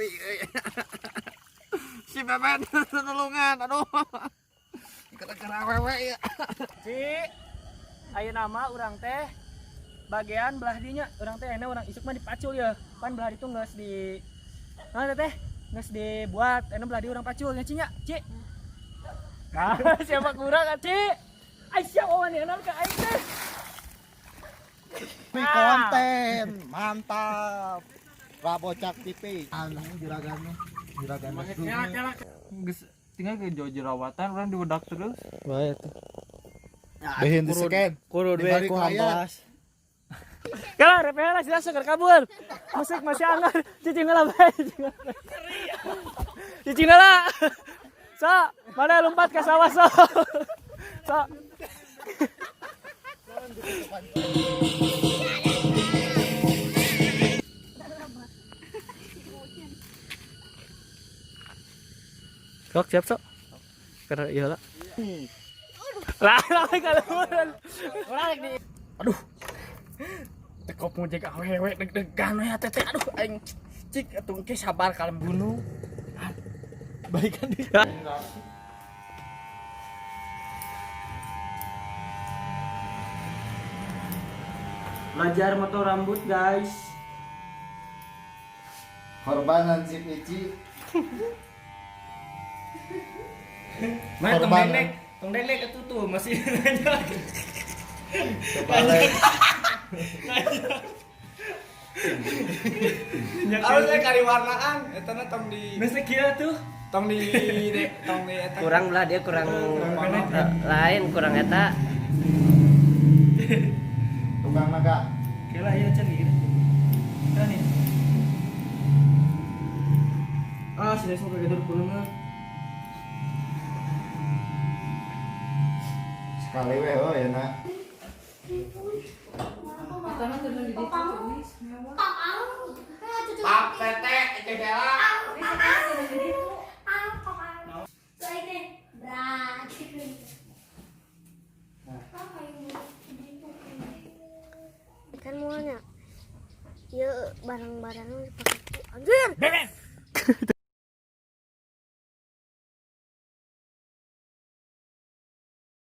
Ngeri euy. Si Beben nulungan, aduh. Gara-gara awewe ya. Ci, ayeuna mah urang teh bagian belah dinya, urang teh enak urang isuk mah dipacul ya. Pan belah ditu geus di Nah, teh geus dibuat, enak belah di urang pacul nya Ci nya, Ci. Nah, siapa kurang ah, Ci? Aisyah wawan enak ka aing teh. Konten mantap. Rabocak TV. Anu juragannya, juragan. Geus tinggal ke jauh jerawatan orang diwedak terus. Bae tuh. Behin di scan. Kurun we ku hampelas. Kalah, repela jelas seger kabur. Musik masih anggar. Cicing lah bae. Cicing lah. So, mana lompat ke sawah so. So. Sok siap sok. Karena iya lah. Lah, lah kalau Aduh. Tekop ngojek awewe deg-degan we teh teh aduh aing cik atuh engke sabar kalem bunuh. Balikan di. Belajar motor rambut, guys. Korban Hansip Ici. Mana tong Korban. dendek, tong dendek itu tuh masih nanya. Kebalik. Harusnya kari warnaan, eta na tong di Mesti kira tuh. tong di tong di eta. Kurang lah dia kurang lain kurang eta. Tukang naga. Kira iya can gitu. Kira nih. Ah, sudah semua kaget pulangnya. Sekali we oh ya nak. Pak tete cedera. Kan mualnya. Ya barang-barangnya dipakai. Anjir. Beben.